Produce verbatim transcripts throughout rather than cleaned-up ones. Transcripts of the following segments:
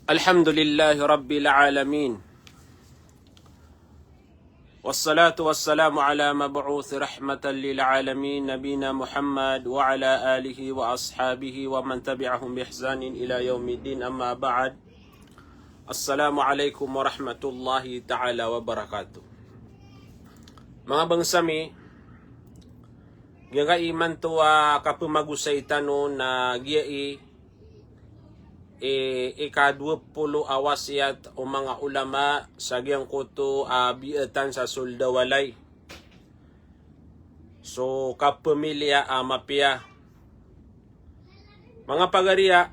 الحمد لله رب العالمين. والصلاة والسلام على مبعوث رحمة للعالمين نبينا محمد وعلى آله وأصحابه ومن تبعهم بإحسان إلى يوم الدين، أما بعد. السلام عليكم ورحمة الله تعالى وبركاته. Manga bangsa mi, giyangkai imanto a kapemagosay tano na giyai i, ika dowa polo a wasiyat o manga ulama sa giyangkoto a biyatan sa sold a walay. So kapamiliya a mapiya. Manga pagariya,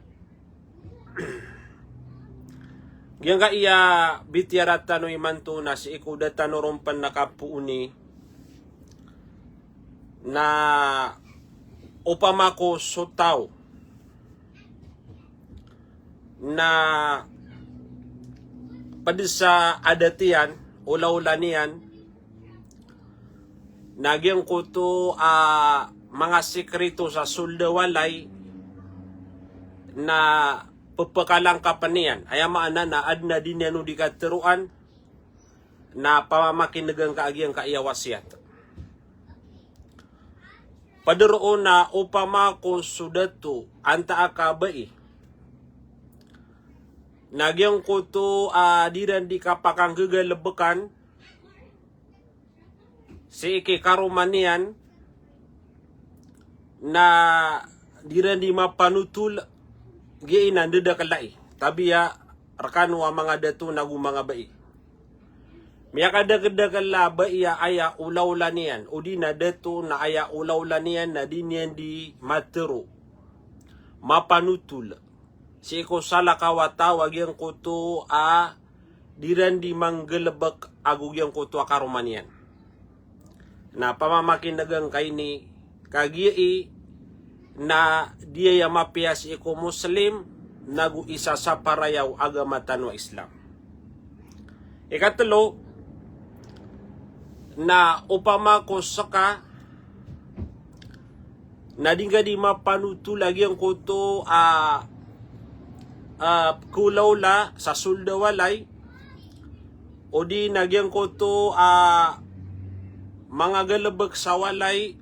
giyangkai a bitiyara tano imanto na sii ko da tano ron pen na kapooni na opama ko so taw na ped sa adat iyan, olaola niyan, na giyangkoto a manga sikrito sa sold a walay na pepekalangkapen iyan. Aya maana na aden a di niyan o di kateroan, na pamamakineg angka a giyangkai a wasiyat. Ped roo na opama ko so dato antaa ka bai na giyangkoto a diran di kapakanggegalebekan sii ki karoma niyan na diran di mapanotol, giyai na ndadakel ai. Tabiya rekano a manga dato nago manga bai. Miyakadakedakel a bai a aya olaola niyan, odi na dato na aya olaola niyan na di niyan di matero, mapanotol sii ko salakaw a taw a giyangkoto a diran di manggalebek ago giyangkoto a karoma niyan. Na pamamakineg angka ini, ka giyai na di aya mapiya sii ko Muslim nago isa sa parayaw agama tano a Islam. Ikatelo, na opama ko seka na di ngka di mapanotol a giyangkoto a, a, kolaola sa sold a walay, odi na giyangkoto a manga galebek sa walay,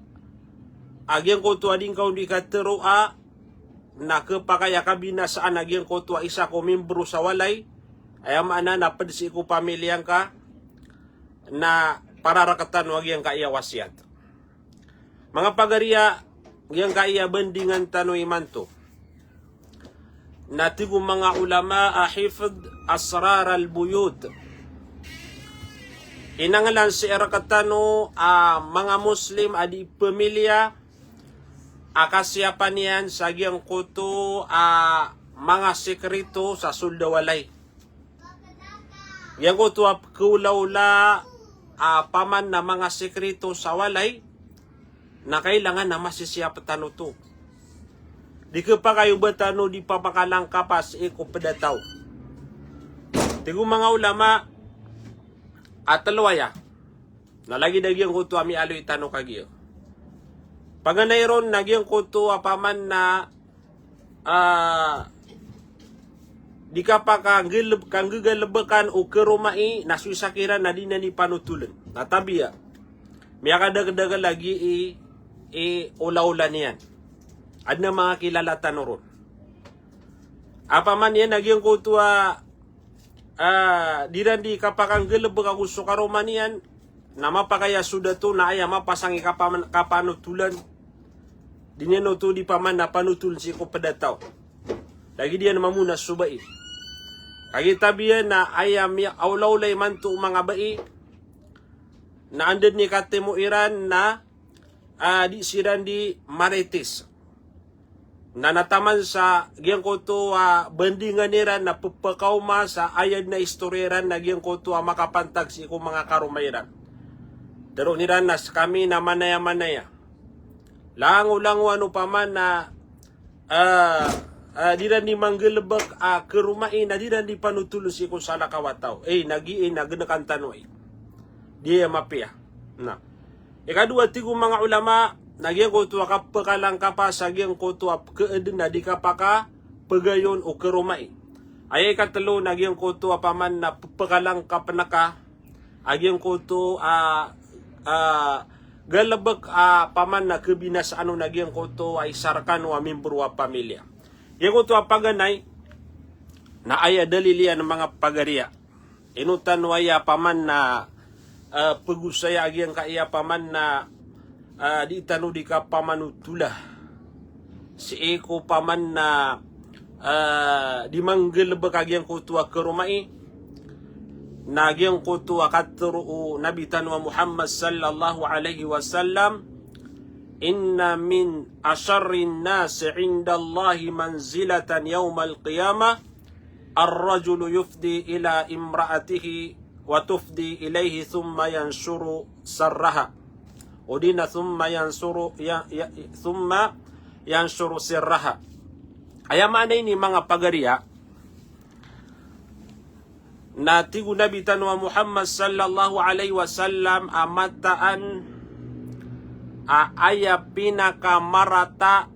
a giyangkoto a di ngka on di kateroa, na kepakay a kabinasaan a giyangkoto a isa ko membro sa walay, aya maana na ped sii ko pamiliya ngka, na pararaketan o a giyangkai a wasiyat. Manga pagariya, giyangkai a bandingan tano imanto na tig o manga ulama a hifdh asrar al-buyut. Inangelan sii rektano a manga Muslim a di pemiliya a kasiyapan iyan sa giyangkoto a manga sikrito sa sold a walay. Giyangkoto a kolaola a paman na manga sikrito sa walay, na kailangan a masisiyap tano oto. Di kepakay o ba tano di papakalangkapa sii ko ped a taw. Tig o manga ulama a telo aya. Na lagid a giyangkoto a miyaaloy tano kagiya. Paganay ron na giyangkoto a paman na, ah, di kapakanggaleb-, kanggegalebekan o karomai na so isa kiran na di niyan di panotolen. Na tabiya, miyakadakedakel a giyai i olaola niyan. Aden a manga kilala tano ron. Apaman iyan na giyangkoto a, ah, di iran di kapakanggalebek ago so karoma niyan, na mapakay a so dato na aya mapasang i kapaman-, kapanotolan. Di niyan oto di paman na panotolen sii ko ped a taw. Lagid iyan mamona so bai. Kagiya tabiya na aya miyaolaola imanto o manga bai na anda den i katimo iran na, ah, di siran di marites. Na, na taman sa giyangkoto a bandingan iran na pepakaoma sa aya den a istoriya iran na giyangkoto a makapantag sii ko manga karoma iran. Teroon iran na sekami na manaya-manaya. Langolangowan opama na, ah, ah, di iran di manggalebek a karomai na di iran di panotolen sii ko salakaw a taw. Eh, na giyai na genekan tano ai. Di aya mapiya. Na. Ikadowa, tig o manga ulama, na giyangkoto a kapekalangkapa sa giyangkoto a pekeed na di kapakapegayon o karomai. Aya ikatelo na giyangkoto a paman na pepekalangkap naka a giyangkoto a, a, galebek a paman na kebinasaan on a giyangkoto a isa rekano a membro a pamilya. Giyangkoto a paganay na aya dalil iyan manga pagariya. Ino tano aya paman na, eh, pegosaya a giyangkaya paman na, eh, di tano di kapamanotola sii ko paman na, eh, di manggalebek a giyangkoto a karomai, na giyangkoto a katero o Nabi tano a Muhammad sallallahu alaihi wasallam, "Inna min asharrin nasi indallahi manzilatan yawmal qiyamah, ar-rajulu yufdi ila imra'atihi wa tufdi ilaihi thumma yanshuru sirraha." O di na thumma yanshuru, ya, ya, thumma yanshuru sirraha. Aya maana ini manga pagariya, na tig o Nabi tano a Muhammad sallallahu alaihi wasallam a mataan a aya pinakamarata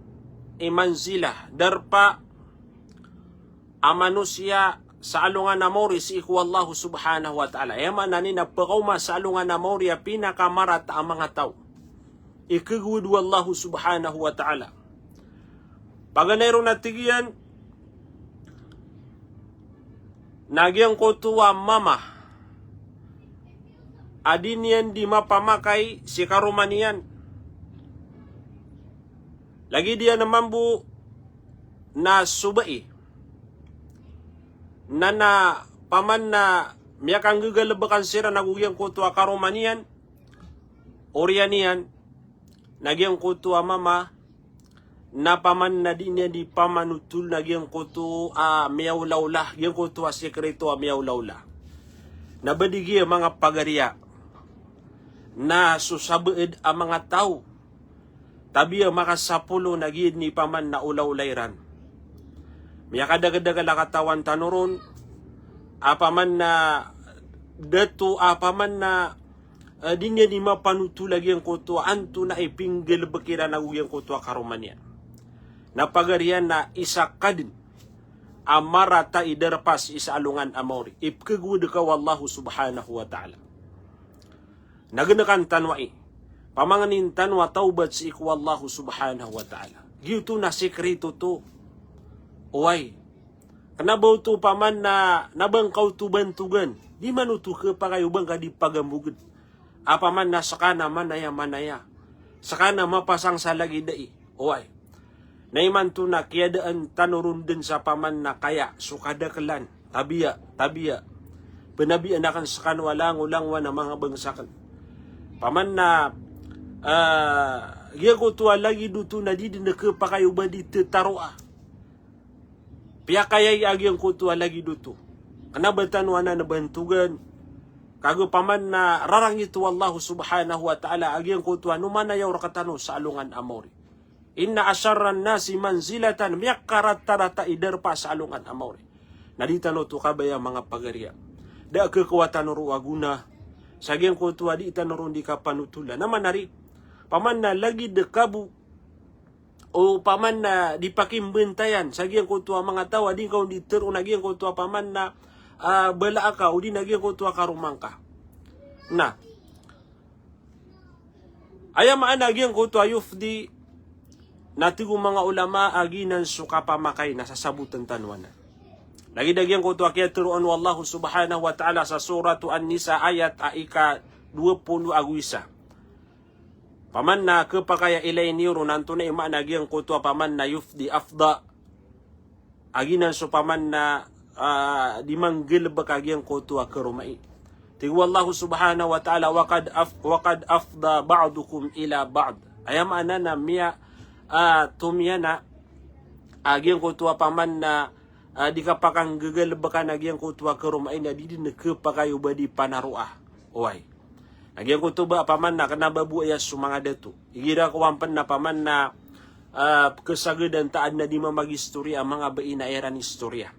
i manzila, darpa a manosiya sa alongan a maori sii ko Allahu subhanahu wa ta'ala. Aya maana niyan na pekaoma sa alongan a maori a pinakamarata a manga taw i kegowad o Allahu subhanahu wa ta'ala. Paganay ron a tig iyan na giyangkoto a mama a di niyan di mapamakay si karoma niyan. Lagid iyan a mambo na so bai na, na paman na miyakanggegalebekan siran ago giyangkoto a karoma niyan, oriyan iyan, na giyangkoto a mama, na paman na di niyan di pamanotol na giyangkoto a miyaolaola, giyangkoto a sikreto a miyaolaola. Na ba di giya manga pagariya, na so sabaad a manga taw, tabiya makasapolo na giya di paman na olaola iran. Miyakadageldakel a katawan tano ron, a paman na dato, a paman na eh, di niyan di mapanotol a giyangkoto a antonaa i pinggalebek iran ago giyangkoto a karoma niyan. Na pagariya na isa ka den a marata i darpa sii sa alongan a maori i pekegowad ka o Allahu subhanahu wa ta'ala. Na genekan tano ai, pamangnin tano a tawbat sii ko Allahu subhanahu wa ta'ala. Giyoto na sikreto oto. Oway. Kena ba oto paman na, na ba ngka oto bantogan, di man oto kepakay o ba ngka di pagamboged. A paman na seka na manaya-manaya, seka na mapasang sa lagid ai. Oway. Na imanto na kiyadaan tano ron den sa paman na kaya so kadakelan. Tabiya, tabiya. Penabian aken sekano a langolangowan a manga bangsa aken. Paman na, ah, giyangkoto a lagid oto na di den kepakay o ba di tetaroa. Piyakayai a giyangkoto a lagid oto. Kena ba tano anan a bantogan. Kago paman na rarangit o Allahu subhanahu wa ta'ala a giyangkoto a nomanaya o rektano sa alongan a maori. Inna asharran nasi manzilatan, miyakaratarata i darpa sa alongan a maori. Na di tano oto kabaya manga pagariya. Da kekowa tano ron a gona sa giyangkoto a di tano ron di kapanotola. Na manari, paman na lagid ka bo o paman na di pakimbentayan sa giyangkoto a manga taw a di ngka on di teroon a giyangkoto a paman na, ah, bala aka, o di na giyangkoto a karoma ngka. Na aya maana a giyangkoto a yufdi na tig o manga ulama a giyanan so kapamakay na sasaboten tano anan. Lagid a giyangkoto a kiyateroon o Allahu subhanahu wa ta'ala sa Suratu An-Nisa ayat a ika dowa polo ago isa. Paman na kepakay a ilay niyo ron antonaa i maana a giyangkoto a paman na yufdi, afda. A giyanan so paman na, ah, di manggalebek a giyangkoto a karomai. Tig o Allahu subhanahu wa ta'ala, "Wa qad af-, wa qad afda ba'dukum ila ba'd." Aya maana na miya, ah, tomiyana a giyangkoto a paman na, ah, di kapakanggagalebekan a giyangkoto a karomai na di den kepakay o ba di panaroa. Oway. Na giyangkoto ba a paman na kena ba bo aya so manga dato. Igira ko ampen na paman na, ah, kesagadan ta aden a di mamagistoriya a manga bai na aya iran istoriya.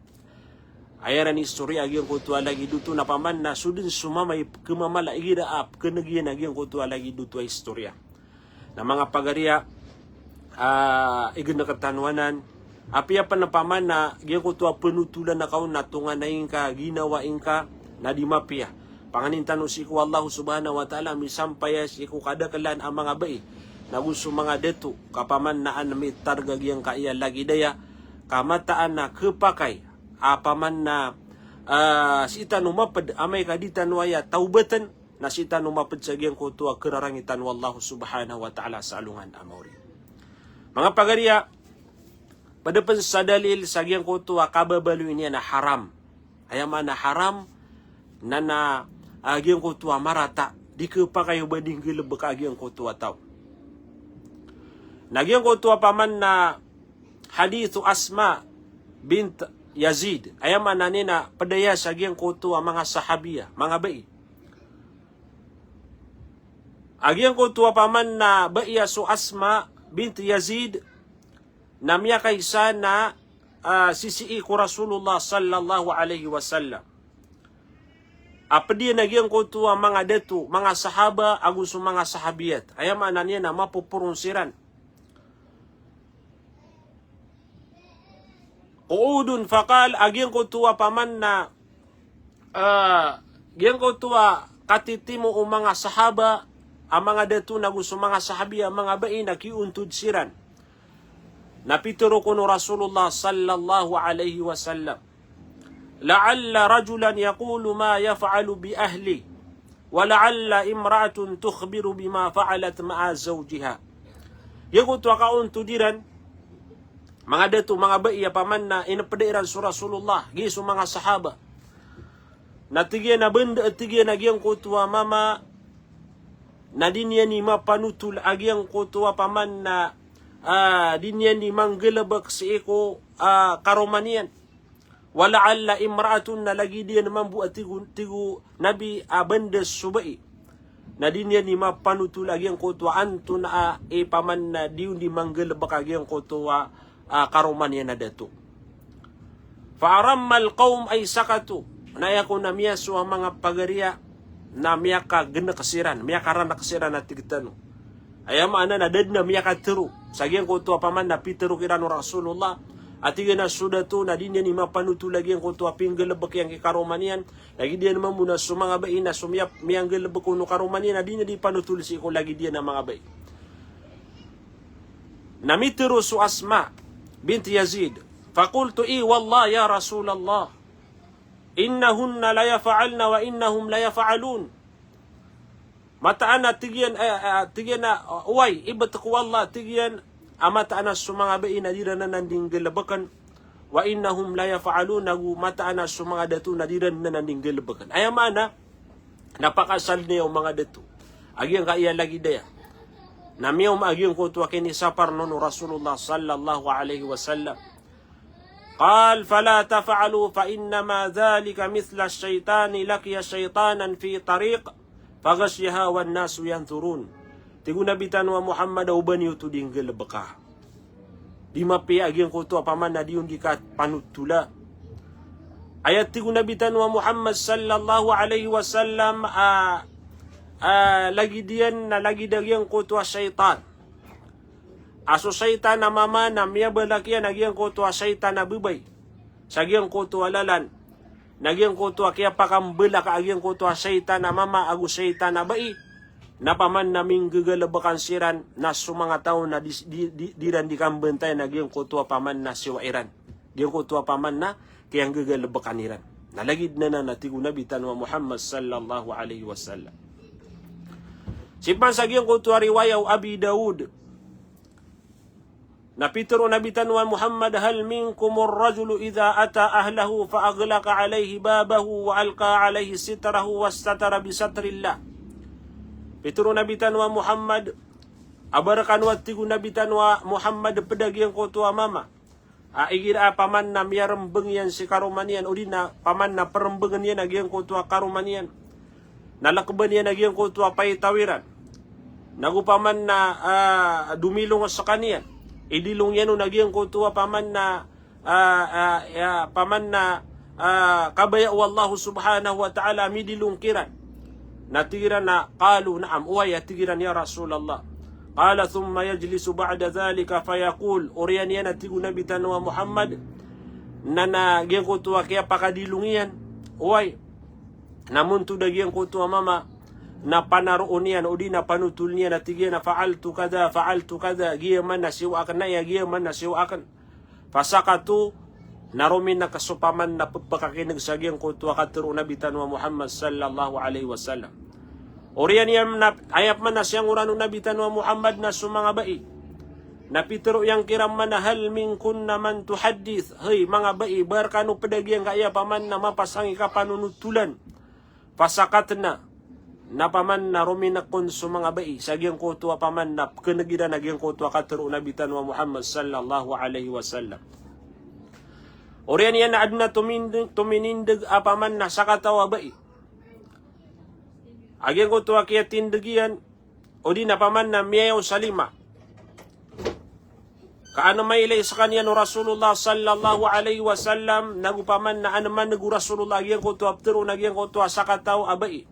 Aya iran istoriya a giyangkoto a lagid oto na paman na so den so mama i kemamala igira a keneg iyan a giyangkoto a lagid oto a istoriya. Na manga pagariya, ah, igenek tano anan, Apiya pn opama na giyangkoto a pnotolan ka on na tonganay ngka, ginawa ngka, na di mapiya. Pangnin tano sii ko Allah subhanahu wa ta'ala, misampay a sii ko kadaklan a manga bai, nago so manga dato, ka opama na an mitarga giyangkaya lagid aya, ka mataan a khapakay, a opama na, ah, sii tano mapd, amay ka di tano aya tawbatn, na sii tano mapd sa giyangkoto a khararangitan o Allah subhanahu wa ta'ala sa alongan a maori. Manga pagariya, pd pn sa dalil sa giyangkoto a kababaloy niyan a haram. Aya maana haram, na na, ah, giyangkoto a marata, di khapakay o ba di nggalbka a giyangkoto a taw. Na giyangkoto a opama na hadith o Asma bint Yazid. Aya maana niyan na pd aya sa giyangkoto a manga sahabiya, manga bai. A giyangkoto a opama na bai a so Asma bint Yazid, na miyakaisa na, ah, sisii ko Rasulullah sallallahu alaihi wasallam. A pd iyan a giyangkoto a manga dato, manga sahaba, ago so manga sahabiyat. Aya maana niyan na mapoporon siran. Qu'udun faqal, a giyangkoto a opama na, ah, giyangkoto a katitimo o manga sahaba, a manga dato nago so manga sahabi, a manga bai na kiontod siran. Na pitharo kon o Rasulullah sallallahu alaihi wasallam, "La'alla rajulan yaqulu ma yaf'alu bi ahli, wa la'alla imra'atun tukhbiru bima fa'alat ma'a zawjiha." Giyangkoto a kaontod iran, manga dato, manga bai, a opama na inpda iran so Rasulullah, giya so manga sahaba. Na tig iyan a bnd, tig iyan a giyangkoto a mama, na di niyan i mapanotol a giyangkoto a opama na, ah, di niyan i manggalbk sii ko, ah, karoma niyan. Wa la'alla imra'atun, na lagid iyan mambo a tig o, tig o Nabi, a bnd so bai, na di niyan i mapanotol a giyangkoto a antonaa i opama na di on di manggalbk a giyangkoto a, ah, karoma niyan a dato. Fa arammal qawm ay sakatu. Na aya kon a miyasowa a manga pagariya, na miyakagnk siran, miyakaranak siran a tig tano. Aya maana na da dn a miyakatharo sa giyangkoto a opama na pitharo kiran o Rasulullah. A tig iyan a so dato na di niyan i mapanotol a giyangkoto a pinggalbk iyan ki karoma niyan. Lagid iyan mambo na so manga bai na so miya-, miyanggalbk on o karoma niyan na di niyan i panotol sii ko lagid iyan a manga bai. Na mitharo so Asma bint Yazid. Faqultu, "I wallah ya Rasulallah, innahunna la yaf'alna wa innahum la yaf'alun." Mataan a tig iyan, eh, eh, tig iyan a, oway, ibt ko Allah, tig iyan, a mataan a so manga bai na di ran anan di nggalbkn, wa innahum la yaf'alun, ago mataan a so manga dato na di ran anan di nggalbkn. Aya maana, na pakaasal niyan o manga dato a giyangkaya lagid aya. Na miyaoma a giyangkoto a kinisapar on o Rasulullah sallallahu alaihi wasallam. Qal, "Fala taf'alu fa innama dhalika mithla ash-shaytani laqiya shaytanan fi tariq faghashiyaha wan nasu yanthurun." Tig o Nabi tano a Muhammad a oba niyo oto di nggalbka. Di mapiya a giyangkoto a opama na di on di kapanotola. Aya tig o Nabi tano a Muhammad sallallahu alaihi wasallam a, a lagid iyan na lagid a giyangkoto a shaytan. A so shaytan a mama na miyabalak iyan a giyangkoto a shaytan a babay sa giyangkoto a lalan. Na giyangkoto a kiyapakambalak a giyangkoto a shaytan a mama ago shaytan a bai, na opama na minggagalbkan siran na so manga taw na di, di, di, di ran di kambantayan a giyangkoto a opama na siyowa iran. Giyangkoto a opama na kiyanggagalbkan iran. Na lagid anan a tig o Nabi tano a Muhammad sallallahu alaihi wasallam. Sii pman sa giyangkoto a riwaya o Abi Dawud. Na pitharo o Nabi tano a Muhammad, "Hal minkumur rajulu idha ata ahlahu fa aghlaqa alayhi babahu wa alqa alayhi sitrahu wastatara bi satrillah." Pitharo o Nabi tano a Muhammad, a ba rkano a tig o Nabi tano a Muhammad pd a giyangkoto a mama a igira a opama na miyarmbng iyan si karoma niyan, odi na opama na prmbngn iyan a giyangkoto a karoma niyan, na lkbn iyan a giyangkoto a paitaw iran, nago opama na, ah, domilong skaniyan, idilong iyan on a giyangkoto a opama na, ah, ah, ya, opama na, ah, kabaya o Allah subhanahu wa ta'ala a midilong kiran. Na tig iran a, qalu, na'am, oway, a tig iran, ya Rasulullah. Qala thumma yajlisu ba'da dhalika fayaqul, oriyan iyan a tig o Nabi tano a Muhammad, na, na giyangkoto a kiyapakadilong iyan, oway, na montod a giyangkoto a mama, na panaroon iyan, odi na panotoln iyan, a tig iyan a fa'altu kadha, fa'altu kadha, giya man na siyowa akn, na aya giya man na siyowa akn. Fasakatu, na rominak so paman na pphakakineg sa giyangkoto a katero o Nabi tano a Muhammad sallallahu alaihi wasallam. Oriyan iyan na, aya paman na siyangoran o Nabi tano a Muhammad na so manga bai. Na pitero iyan kiran man a hal minkunna man tuhaddith. Hay, manga bai, ba rkano pd a giyangkaya paman na mapasang i kapanonotolan. Fasakatna, na paman na rominak kon so manga bai sa giyangkoto a paman na pkhaneg iran a giyangkoto a katero o Nabi tano a Muhammad sallallahu alaihi wasallam. Oriyan iyan na adn a tomin-, tominindeg a paman na sakataw a bai. A giyangkoto a kiyatindeg iyan, odi na paman na miyayaw sa lima. Ka anma ilay skaniyan o Rasulullah sallallahu alaihi wasallam, nago paman na anmaneg o Rasulullah a giyangkoto a ptero na giyangkoto a sakataw a bai.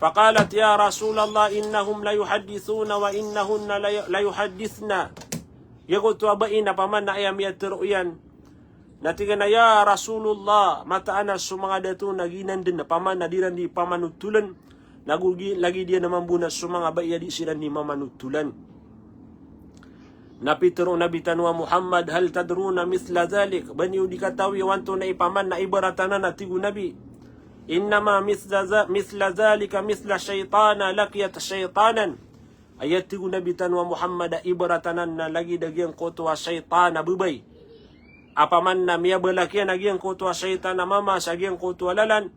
Faqalat, "Ya Rasulallah, innahum la yuhaddithuna wa innahunna la, la yuhaddithna." Giyangkoto a bai na paman na aya miyatero iyan. Na tig iyan a, "Ya Rasulullah, mataan a so manga dato na giyanan dn a paman na di ran di pamanotolan, nago gi-, lagid iyan a mambo na so manga bai a di siran di mamanotolan." Na pitero o Nabi tano a Muhammad, "Hal tadruna mithla dhalik?" Ba niyo di katawi o antonaa i paman na ibarat anan, a tig o Nabi. "Innama mithla dha-, mithla dhalika mithla shaytana laqiyat shaytanan." Aya tig o Nabi tano a Muhammad a ibarat anan na lagid a giyangkoto a shaytan a babay a paman na miyabalak iyan a giyangkoto a shaytan a mama sa giyangkoto a lalan.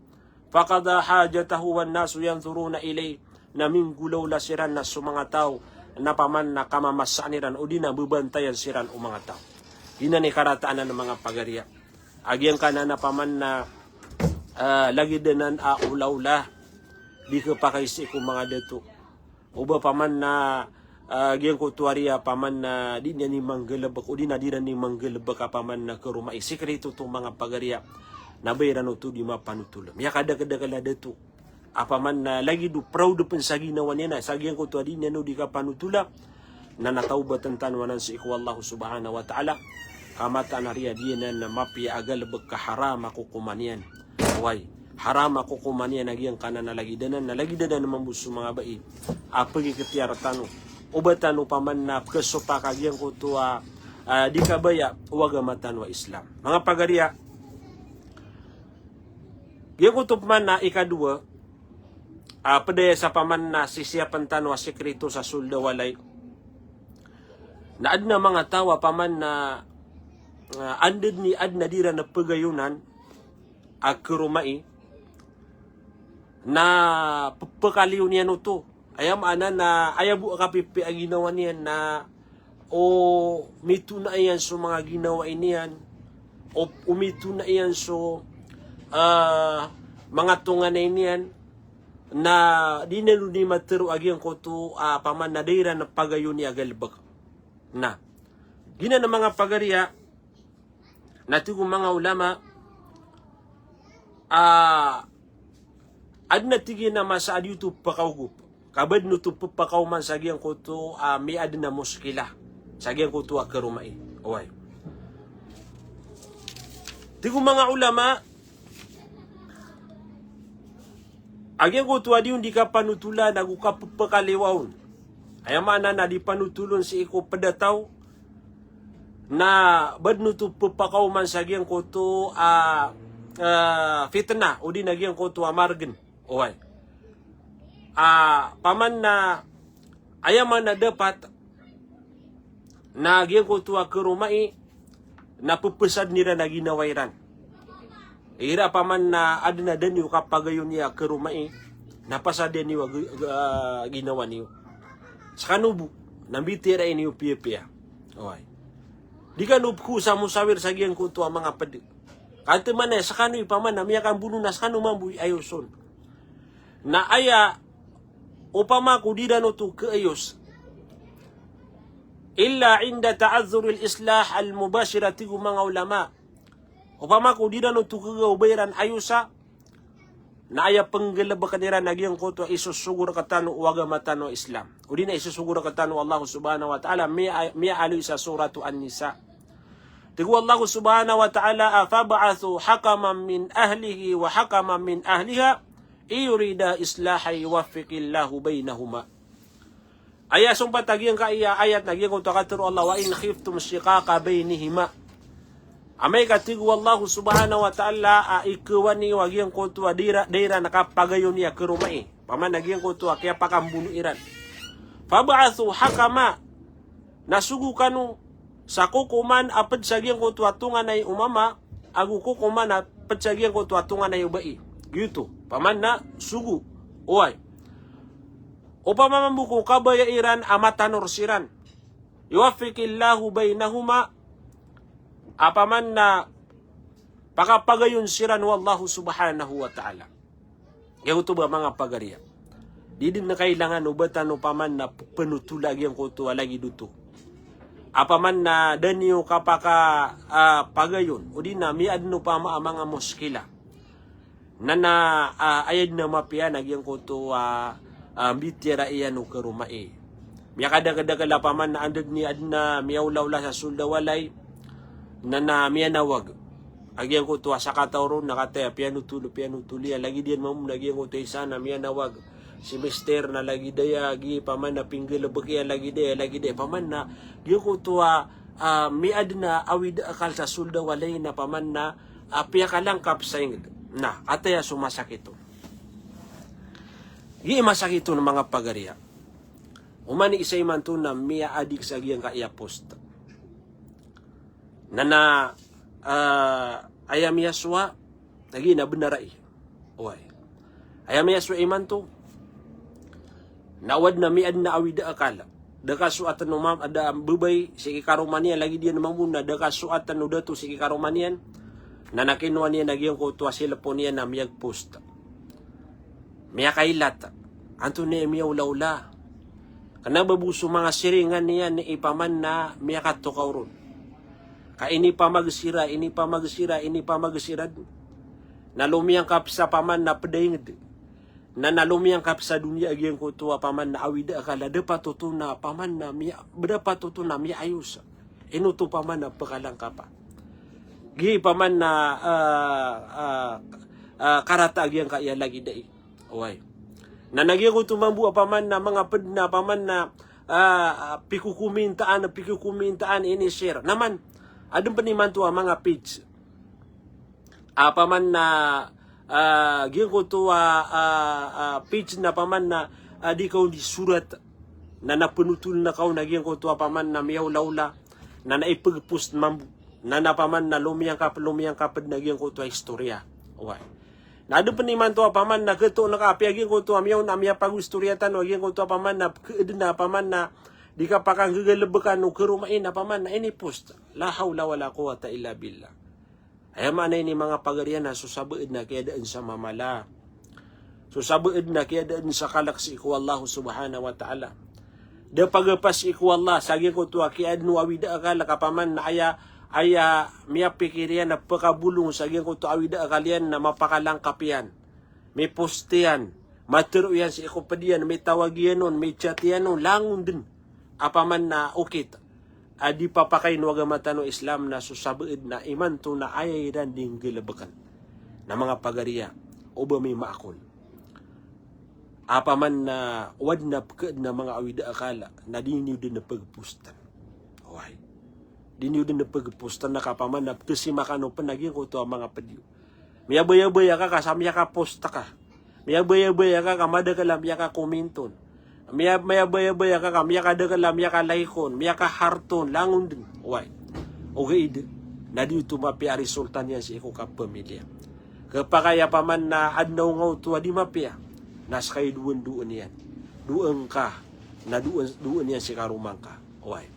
Faqada hajatahu wan nasu yanzuruna ilayh. Na minggolawla siran na so manga taw na paman na kamamasaan iran odi na babantayan siran o manga taw. Giyanan i karata anan, manga pagariya, a giyangkanan a paman na, ah, lagid anan a olawla di khapakay sii ko manga dato. O ba paman na, ah, giyangkoto a riya paman na di niyan i manggalbk, odi na di ran i manggalbk a paman na karomai. Sikreto oto, manga pagariya, na ba iran oto di mapanotol. Miyakadakdakl a dato a paman na lagid o proud pn sa ginawa niyan, sa giyangkoto a di niyan o di kapanotola. Na na tawbatn tano anan sii ko Allah subhanahu wa ta'ala. Ka mataan a riya di anan mapiya a galbk ka haram a kokoman iyan. Oway, haram a kokoman iyan a giyangkanan a lagid anan, na lagid anan mambo so manga bai a pagikhtiyar tano o ba tano paman na pkhasopak a giyangkoto a, ah, di kabaya o agama tano a Islam. Manga pagariya, giyangkoto paman na ikadowa, ah, pd aya sa paman na sisiyapn tano a sikreto sa sold a walay. Na adn a manga taw a paman na, ah, anda dn i adn a di ran pagayonan a karomai, na pphakaliyo niyan oto. Aya maana na aya bo a kapipiya a ginawa niyan na o mitona iyan so manga ginawai niyan, o, o mitona iyan so, ah, manga tonganay niyan, na di niyan o di matero a giyangkoto a paman na da iran pagayoni a galbk. Na giyanan, manga pagariya, na tig o manga ulama, ah, adn a tig iyan a masa a di oto pkaogop. Ka ba dn oto pphakaoman sa giyangkoto a miyaadn a moskila sa giyangkoto a karomai. Oway. Tig o manga ulama, a giyangkoto a di on di kapanotola nago kapphakaliwa on. Aya maana na di panotol on sii ko pd a taw, na ba dn oto pphakaoman sa giyangkoto a, ah, fitna, odi na giyangkoto a margn. Oway. Ah, paman na aya maana dapat na giyangkoto a karomai na pphasad iran a ginawa iran. Igira paman na adn a da niyo kapagayoni a karomai, na pasadan iyo a g-, g-, ah, ginawa niyo. Skano bo, na mbitiyarai niyo piyapiya. Oway. Di kano pkho sa mosawir sa giyangkoto a manga pd. Ka antaa man aya, skano i paman na miyakambono na skano mambo i ayoson. Na aya, opama ko di ran oto khaayos, illa inda ta'adhdhuril islah al-mubashir, a tig o manga ulama. Opama ko di ran oto khaga o ba iran ayosa, Na aya penggelebeken iran a giyangkoto a isosogo rektano o agama tano a Islam, odi na isosogo rektano o Allah subhanahu wa ta'ala, miya, miyaaloy sa Suratu An-Nisa. Tig o Allah subhanahu wa ta'ala, "Fab'athu hakaman min ahlihi wa hakaman min ahliha, in yurida islahan yuwaffiqillahu baynahuma." Aya sompat a giyangkaya ayat na giyangkoto a katero o Allah, "Wa in khiftum shiqaqa baynihima." Amay ka tig o Allah subhanahu wa ta'ala a ikewani o a giyangkoto a da ira, da iran kapagayon i a karoma i, paman a giyangkoto a kiyapakambono iran. "Fab'athu hakama." Na sogo kano sa kokoman a ped sa giyangkoto a tonganay o mama, ago kokoman a ped sa giyangkoto a tonganay o bai. Giyoto, paman na sogo. Oway. Opama mambo ko kabaya iran a matanor siran, yuwaffiqillahu baynahuma, a paman na pakapagayon siran o Allah subhanahu wa ta'ala. Giyoto ba manga pagariya. Di den kailangan o ba tano paman na penotola giyangkoto a lagid oto. A paman na da niyo kapaka, ah, pagayon, odi na miyaden opama a manga moskila. Na na, ah, aya den a mapiya na giyangkoto a, ah, mbitiyarai iyan o karoma i. Miyakadakedakel a paman na anda den i aden a miyaolaola sa sold a walay. Na na miyanawag a giyangkoto a sakataw ron na kataya piyanotol, piyanotol iyan, lagid iyan mambo na giyangkoto a isa na miyanawag si mister na lagid aya, gi paman na pinggelebek iyan, lagid aya, lagid aya, paman na giyangkoto a, ah, miyaden a awid a akal sa sold a walay na paman na, ah, piyakalangkap sa inged. Na kataya so masakit on. Gi masakit on manga pagariya. Oman i isa imanto na miyaadik sa giyangkaya post. Na na, ah, aya miyasowa, lagid na benar ai. Oway. Aya miyasowa imanto na o aden a miyaden a awid a akal. Da kasoaten o mam-, da bebay sii ki karoma niyan, lagid iyan mambo na da kasoaten o dato sii ki karoma niyan. Na na kinowa niyan a giyangkoto a cellphone iyan na miyag-post. Miyakailat. Antonaa i miyaolaola? Kena ba bo so manga siringan iyan i paman na miyakatokaw ron. Ka inipamagsira, inipamagsira, inipamagsira den. Na lomiyangkap sa paman na ped a inged. Na na lomiyangkap sa doniya a giyangkoto a paman na awid a akal a dapat oto na paman na miya-, dapat oto na miyaayos. Ino oto paman na pekalangkapa? Gi paman na, ah, ah, ah, karata a giyangkaya lagid ai. Oway. Na na giyangkoto mambo a paman na manga ped na paman na, ah, ah, pikokomintaan, pikokomintaan, ini-share. Na man, aden pen imanto a manga page a paman na, ah, giyangkoto a, ah, ah, page na paman na, ah, di kaon di sorat. Na na penotol na kaon a giyangkoto a paman na miyaolaola. Na na ipeg-post mambo. Na na paman na lomiyangkap, lomiyangkap den a giyangkoto a istoriya. Oway. Na aden pen imanto a paman na ketoon ka apiya giyangkoto a miyaona a miyapago-istoriya tano a giyangkoto a paman na keed na paman na di kapakanggegelebekan o karoma i na paman na ini-post. La hawla wala quwwata illa billah. Aya maana ini manga pagariya na so sabaad na kiyadaan sa mamala. So sabaad na kiyadaan sa kalek sii ko Allah subhanahu wa ta'ala. Da pagapa sii ko Allah sa giyangkoto a kiyaden o awid a akal ka paman na aya, aya miyapikir iyan a pekabolong sa giyangkoto a awid a akal iyan na mapakalangkap iyan. Mipost iyan, matero iyan sii ko ped iyan, mitawag iyan on, mi-chat iyan on, langon den a paman na okit a di papakain o agama tano a Islam na so sabaad na imanto na aya iran di nggelebeken. Na manga pagariya, o ba mimaakol a paman na o aden a pekeed a manga awid a akal na di niyo den pegpostan. Oway. Di niyo den pegpostan na ka paman na pekesimakan o pen a giyangkoto a manga ped iyo. Miyabayabaya ka ka sa miyakapost ka. Miyabayabaya ka ka madakel a miyakakominton. Miya-, miyabayabaya ka ka miyakadakel a miyakalaikon, miyakaharton, langon den. Oway. Ogaid na di oto mapiya a resulta niyan sii ko kapamiliya. Kepakay a paman na aden a onga oto a di mapiya, na seka i doon-doon iyan. Doon ka, na doon, doon iyan sii karoma ngka. Oway.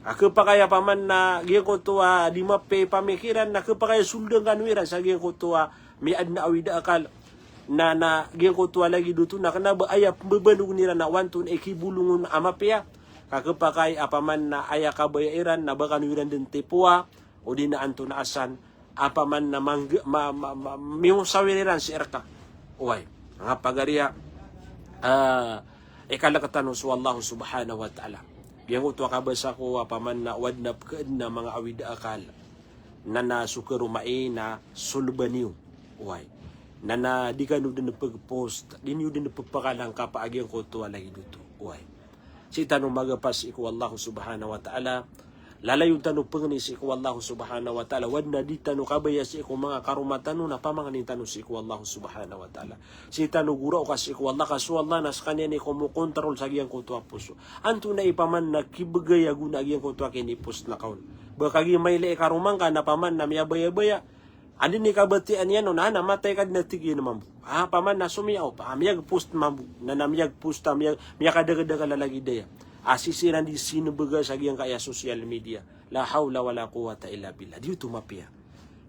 A kepakay a paman na giyangkoto a di mapiya i pamikiran, na kepakay a solden kano iran sa giyangkoto a miyaden a awid a akal. Na, na giyangkoto a lagid oto na kena ba aya pembebanogen iran a o antonaa i kibolongen a mapiya. Ka kepakay a paman na aya kabaya iran na ba kano iran den tipoa, o di na antonaa san a paman na mangge-, ma-, ma-, ma-, miyosawir iran sii reka. Oway, manga pagariya, ah, ikalk tano so Allah subhanahu wa ta'ala. Giyangkoto a kabasa ko a paman na o adn a pkhaadn a manga awid a akal na na so karoma i na solba niyo. Oway. Na na di kano dn pg-post, di niyo dn pphakala ngka pa a giyangkoto a lagid oto. Oway. Sii tano magapas sii ko Allah subhanahu wa ta'ala. Lalayon tano pangni sii ko Allah subhanahu wa ta'ala. O adn a di tano kabaya sii ko manga karoma tano na pamangnin tano sii ko Allah subhanahu wa ta'ala. Sii tano goraoka sii ko Allah, ka so Allah na skaniyan i komokontrol sa giyangkoto a poso. Antonaa i paman na kibgay a gona a giyangkoto a kini-post na kaon. Ba kagiya mailay i karoma ngka na paman na miyabayabaya. Anda i kabatiya niyan on, na matay ka dn a tig iyan mambo. Ah, paman na somiyaop, ah, miyag-post mambo. Na na miyag-post, ah, miyag-, miyakadakadakl a lagid aya. Ah, sii siran di sinbga sa giyangkaya social media. La hawla wala quwwata illa billah. Di oto mapiya.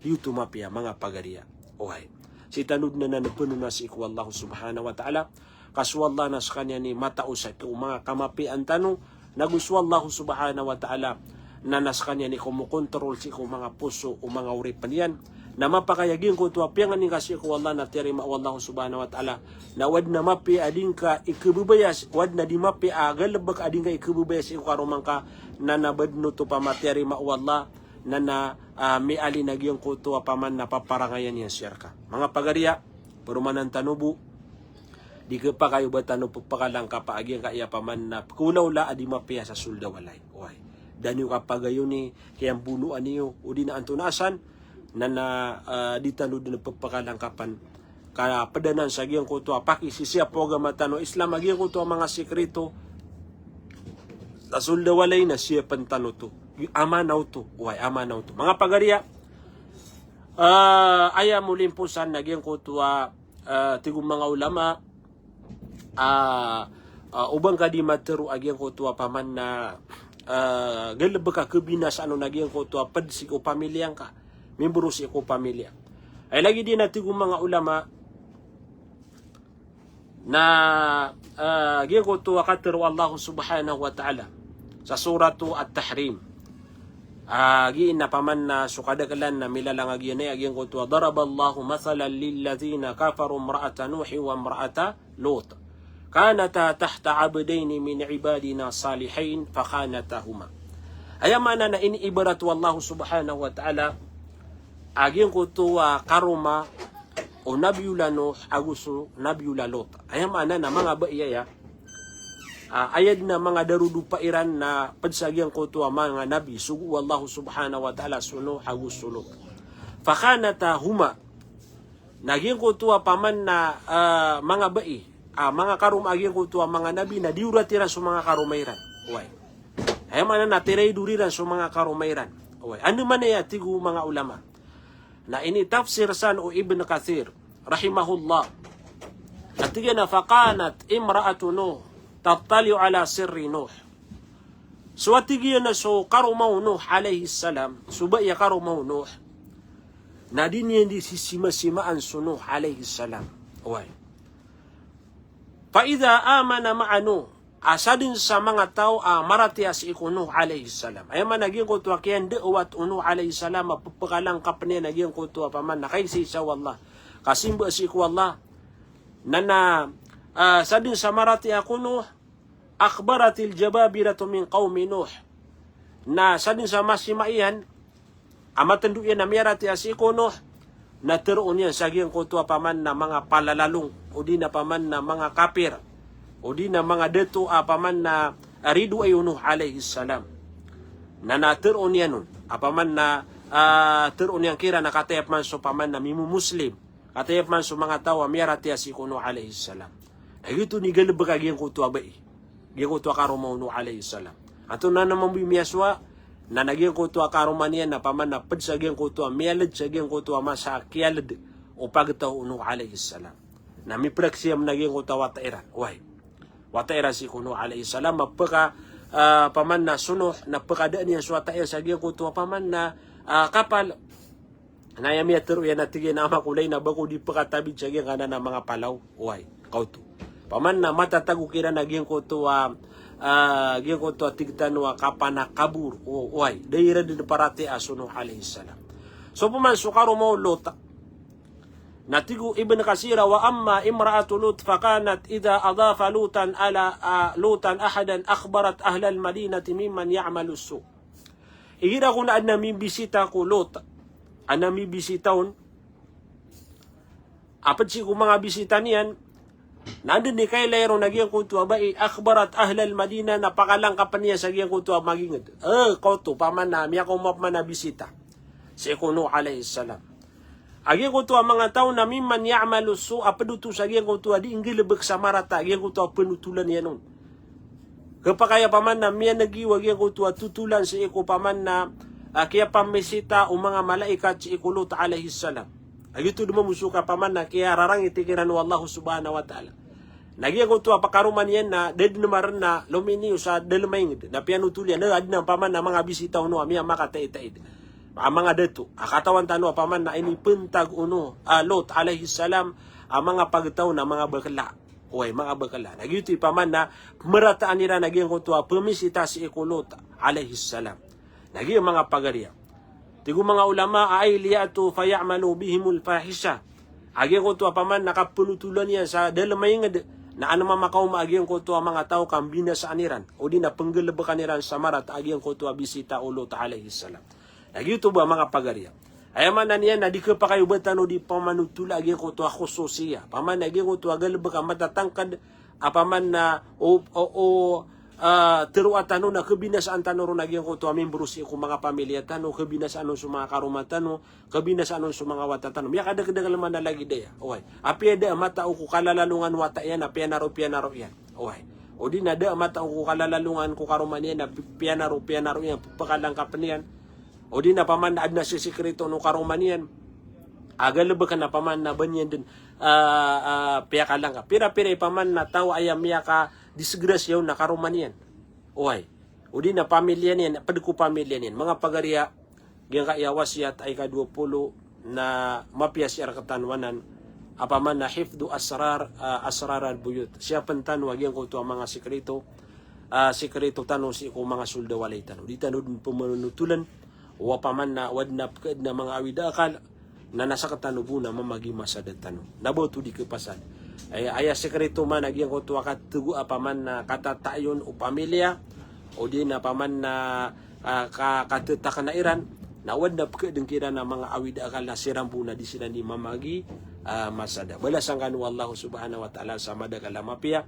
Di oto mapiya, manga pagariya. Oway. Sii tano dn a pnona sii ko Allah subhanahu wa ta'ala. Ka so Allah na skaniyan i mataos sii ko manga kamapiyaan tano. Nago so Allah subhanahu wa ta'ala na na skaniyan i komokontrol sii ko manga poso o manga oripn iyan. Na mapakay a giyangkoto a piyangni ngka sii ko Allah na tiyarima o Allah subhanahu wa ta'ala. Na o adn a mapiya a di ngka ikhababaya, o adn a di mapiya a galbk a di ngka ikhababaya sii ko karoma ngka, na na badn oto paman tiyarima o Allah, na na, ah, miyaaloy a giyangkoto a paman na paparangayan iyan sii rka. Manga pagariya, paromanan tano bo, di khapakay o ba tano pphakala ngka pa a giyangkaya paman na pkhaolaola a di mapiya sa sold a walay. Oway. Da niyo kapagayon i kiyambonoan iyo, odi na antonaa san, na na, ah, di tano dn pphakala ngka pn. Ka pd anan sa giyangkoto a pakisisiyap o agama tano a Islam a giyangkoto a manga sikrito sa sold a walay na siyapn tano oto. Amana oto. Oway, amana oto. Manga pagariya, ah, aya molimposan na giyangkoto a, ah, tig o manga ulama, ah, ah, o ba ngka di matharo a giyangkoto a paman na, ah, galbk a khabinasaan on a giyangkoto a pd sii ko pamilya ngka. Mimboro sii ko pamilya. Ay lagid iyan a tig o manga ulama, na, ah, giyangkoto a katharo o Allah subhanahu wa ta'ala sa Suratu At-Tahrim. Ah, giya na paman na so kadaklan na milalang a giya na giyangkoto a, "Daraballahu mathalan lilladhina kafaru imra'ata Nuhin wa imra'ata Lut. Kanata tahta abdayni min ibadina salihin fakhanatahuma." Aya maana na iniibarat o Allah subhanahu wa ta'ala a giyangkoto a karoma o Nabiyullah Nuh ago so Nabiyullah Lut. Aya maana na manga bai aya. Ah, aya dn a manga darodopa iran na pd sa giyangkoto a manga nabi, sogo o Allah subhanahu wa ta'ala so Nuh ago so Lut. Fakhanatahuma. Na giyangkoto a paman na, ah, manga bai, ah, manga karoma a giyangkoto a manga nabi na diyorat iran so manga karoma iran. Oway. Aya maana na tiraidor iran so manga karoma iran. Oway. Andamanaya a tig o manga ulama. Na initafsir san o Ibn Kathir rahimahullah. Na tig iyan a, "Fakanat imra'atu Nuh tattali'u ala sirri Nuh." So a tig iyan a so karoma o Nuh alayhis salam, so bai a karoma o Nuh, na di niyan di sisimasimaan so Nuh alayhis salam. Oway. Fa idha amana ma'a Nuh, a sadn sa manga taw a maratiyaya sii ko Nuh alayhis salam. Aya maana giyangkoto a kiyanda'wat o Nuh alayhis salam a pphakala ngka pn iyan a giyangkoto a paman na kaisaisa o Allah, kasimba sii ko Allah. Na na, ah, sadn sa maratiyaya ko Nuh, akhbaratil jababiratu min qawmi Nuh. Na sadn sa masima iyan a matndo iyan a miyaratiyaya sii ko Nuh, na tharoon iyan sa giyangkoto a paman na manga palalalong, odi na paman na manga kapir, odi na manga dato a paman na ridoay o Nuh alayhis salam. Na na tharoon iyan on a paman na, ah, tharoon iyan kiran a kataya pman so paman na mimomuslim, kataya pman so manga taw a miyaratiyaya sii ko Nuh alayhis salam. Na giyoto i galbk a giyangkoto a bai, giyangkoto a karoma o Nuh alayhis salam. Antonaa mambo i miyasowa, na na giyangkoto a karoma niyan na paman na pd sa giyangkoto a miyaled sa giyangkoto a masa a kiyaled o pagtaw o Nuh alayhis salam. Na mipraksiyam na giyangkoto a wata iran. Oway. Wata iran sii ko Nuh alayhis salam, a pka, ah, paman na so Nuh, na pkadaan iyan so wata iyan sa giyangkoto a paman na, ah, kapal. Na aya miyatharo iyan a tig iyan a ama ko lay na ba ko di pkatabid sa giyangkanan a manga palaw. Oway, kaoto. Paman na matatago kiran a giyangkoto a, ah, giyangkoto a tig tano a kapanakabor. O, oway, da iran dn paratiyaya so Nuh alayhis salam. So paman so karoma o Lut, Na tig o Ibn Kathir, "Wa amma imra'atu Lut fakanat idha adhafa Lutan ala, ah, Lutan ahadan akhbarat ahlal madinati mimman ya'malu su." Igira kon a adn a mibisita ko Lut, adn a mibisita on, a pd sii ko manga bisita niyan, na adn i kailay ron a giyangkoto a bai, akhbarat ahlal Madinah, na pakalangkapn iyan sa giyangkoto a magingd. Eh, koto, opama na miyakaoma opama na bisita sii ko Nuh alayhis salam. A giyangkoto a manga taw na mimman ya'malu su, a pd oto sa giyangkoto a dii nggalbk sa marata a giyangkoto a pnotolan iyan on. Khapakay opama na miyan'g iyo a giyangkoto a totolan sii ko opama na, ah, kiyapamisita o manga malaikat sii ko Lut alayhis salam. A giyoto dn mambo so ka opama na kiyararangiti kiran o Allah subhanahu wa ta'ala. Na giyangkoto a pkaroma niyan na da dn marn a lominiyo sa dalm a ingd. Na piyanotol iyan, eh, adn a opama na manga bisita on a miyamakataitaid a manga dato a katawan tano opama na inipntag o Nuh, ah, Lut alayhis salam, a manga pagtaw na manga bakla. Oway, manga bakla. Na giyoto i opama na pmarataan iran a giyangkoto a pmisita sii ko Lut alayhis salam. Na giya manga pagariya. Tig o manga ulama, ay liya'tu faya'malu bihimul fahisha. A giyangkoto a opama na kapnotolan iyan sa dalm a ingd, na an mamakaoma a giyangkoto a manga taw ka mbinasaan iran, odi na pnggalbkan iran sa marata a giyangkoto a bisita o Lut alayhis salam. Na giyoto ba manga pagariya. Aya maana niyan na di khapakay o ba tano di pamanotola a giyangkoto a khususiya. Opama na a giyangkoto a galbk a matatangkd, opama na o, o, o, ah, tharoa tano na khabinasaan tano ron a giyangkoto a membro sii ko manga pamilya tano, khabinasaan on so manga karoma tano, khabinasaan on so manga wata tano. Miyakadakdakl man a lagid aya. Oway. Apiya da a matao ko kalalalongan o wata iyan, a piyanaro, piyanaro iyan. Oway. Odi na da a matao ko kalalalongan ko karoma niyan, a pi-, piyanaro, piyanaro iyan, ppakalangkapn iyan. Odi na opama na adn a sisikriton o karoma niyan a galbkn a opama na ba niyan dn, ah, ah, piyakalangkap. Pira-pira i opama na taw a aya miyakadisgrasya on na karoma niyan. Oway. Odi na pamilya niyan, pd ko pamilya niyan. Manga pagariya, giyangkaya wasiyat a ika dowa polo na mapiya sii rktano anan, opama na hifdhu asrar, ah, asraral buyut. Siyapn tano a giyangkoto a manga sikrito, ah, sikrito tano sii ko manga sold a walay tano. Di tano dn pmanotolan, o opama na o adn a pkhaadn a manga awid a akal, na na sktano bo na mamagi masa da tano. Na ba oto di khapasad. Ay, aya sikrito man a giyangkoto a katgo a opama na katatayon o pamilya, odi na opama na, ah, ka-, katatakna iran, na o adn a pkhaadn kiran a manga awid a akal na siran bo na di siran di mamagi, ah, masa da. Balasan kano o Allah subhanahu wa ta'ala sa madakl a mapiya.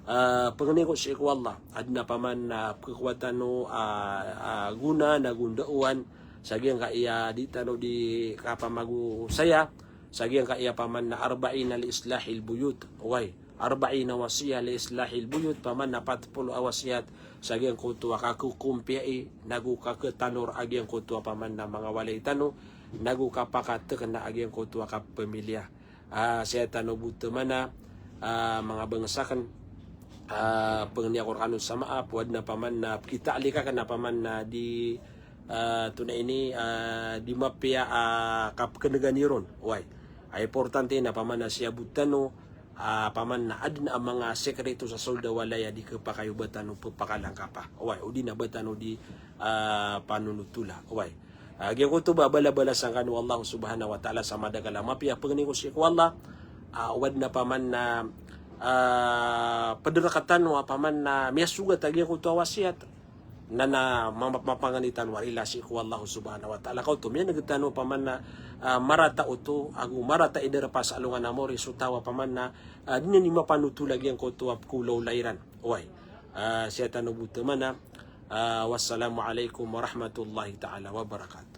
Ah, pangni ko sii ko Allah, adn a opama na pkhakowa tano, ah, ah, gona na gondaowan sa giyangkaya di tano di kapamagosaya, sa giyangkaya opama na arba'ina li islahil buyut. Oway, arba'ina wasiyah li islahil buyut, opama na pat polo a wasiyat sa giyangkoto a kakokompiyai, nago kakhatanor a giyangkoto a opama na manga walay tano, nago kapakatkna a giyangkoto a kapamilya. Ah, sii tano bo opama na, ah, manga bangsa akn, ah, pangni ako rkano sa maap, o adn a opama na pkita'liq akn a opama na di, ah, tonaa ini, ah, di mapiya, ah, kapkngan iron. Oway. Ah, importante na opama na siyabot tano, ah, opama na adn a manga sikrito sa sold a walay a di khapakay o ba tano ppakalangkapa. Oway, odi na ba tano di, ah, panonotola. Oway. Ah, giyangkoto ba balabalasan kano o Allah subhanahu wa ta'ala sa madakl a mapiya. Pangni ko sii ko Allah, ah, o adn a opama na, ah, pd rktano a opama na miyasogat a giyangkoto a wasiyat, na, na ma-, ma-, mapangni tano a rila sii ko Allah subhanahu wa ta'ala. Ka oto, miyan'g tano a opama na, ah, marata oto, ago marata i darpa sa alongan a mori so taw a opama na, ah, di niyan di mapanotola giyangkoto a pkhaolaola iran. Oway. Ah, sii tano bo opama na, ah, wassalamu alaikum warahmatullahi ta'ala wabarakatuh.